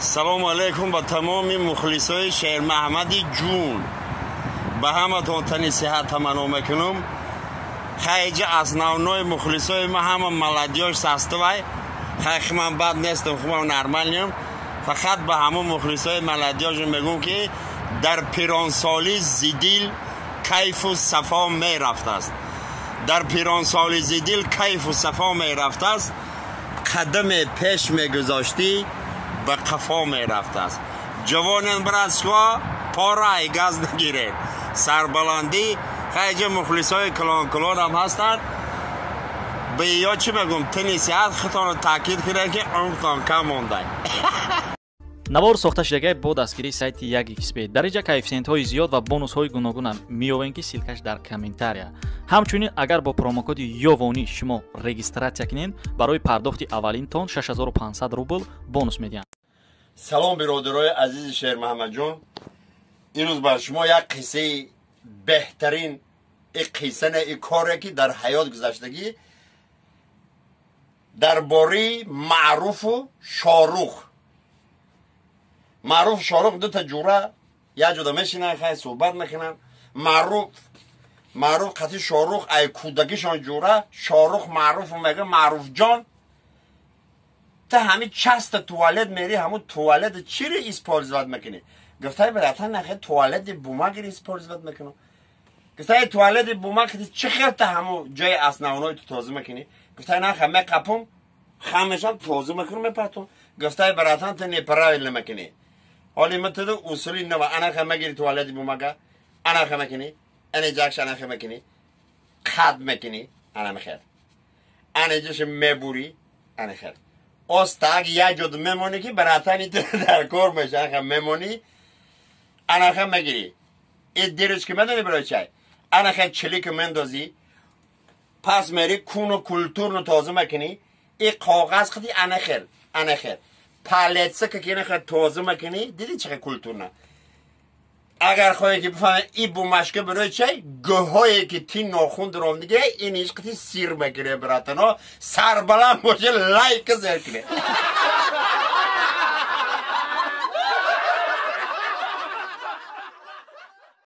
Салому алайкум ба тамоми мухлисои Шермаҳмади ҷун. Ба ҳаматон тани сиҳат таманно мекунам. Хайҷа основной мухлисои ма ҳама молодёжь састувай. Хай химан бад нестам, химан нормальнем. Фақат ба ҳама мухлисои молодёжь мегӯм, ки дар пиронсолӣ зидил кайфу сафо мерафтааст. Дар пиронсолӣ зидил кайфу сафо мерафтааст. Қадаме пеш мегузоштӣ, ба қафо мерафтааст. Ҷавонен, братство, пора ай газ нагиред. Сарбаландӣ. Хайҷа мухлисои калон-калонам ҳастанд. Ба ё чӣ мегӯм, тани сиҳат худтонро таъкид кунед, ки умртон кам мондай. Навор сохта шудагай бо дастгирии сайти 1xb. Дар инҷа коэффисиентҳои зиёд ва бонусҳои гуногунам меёбем, ки ссылка ш дар комментария. Ҳамчунин, агар бо промокоди ёвонӣ шумо регистрация кунед, барои пардохти аввалинтон 6500 рубл бонус медиҳанд. Салом, биродарои азизи Шермаҳмадҷон. Имрӯз бар шумо як қиссаи беҳтарин, и қисса не, и коре ки дар ҳаёт гузаштагӣ, дар бораи Маъруфу Шорух. Маъруф, Шорух дута ҷура як ҷода мешинанд, хай, суҳбат мекунанд. Маъруф қати Шорух ай кӯдакишон ҷура. Шорух Маъруфу мега: «Маъруфҷон, та ҳами часто туалет мери, ҳамун туалет чиро использовать мекунӣ?» Гуфтай: «Братан, нахе, туалети бумага ро использовать мекунам». Гуфтай: «Туалети бумага чӣ хел та ҳамун ҷои основной ту тоза мекунӣ?» Гуфтай: «Нахе, меқапум, хамешам тоза мекунам, мепартум». Гуфтай: «Братан, ту неправильно мекунӣ. Ҳоли ма туду усули нава. Анаха мегири туалети бумага, анаха мекунӣ, ане ҷакш, анаха мекунӣ, қад мекунӣ, ана мехел, ане ҷаша мебурӣ, ана хел остак як ҷо мемонӣ, ки братани ту дар кор меша. Анаха мемонӣ, анаха мегирӣ. И дирӯз ки медонӣ барои чай, анаха чилик мендозӣ, пас мери куну культурно тоза мекунӣ. И коғаз қити анахел, анахел палетса ки анаха тоза мекунӣ. Дидӣ, чӣ культурно? Агар хоҳе ки бифаҳме, и бумажка барои чай, гӯҳое ки ти нохун дуромдиге, ин иш қити сир мекунӣ. Братано, сарбаланд боше, лайка зер кунед.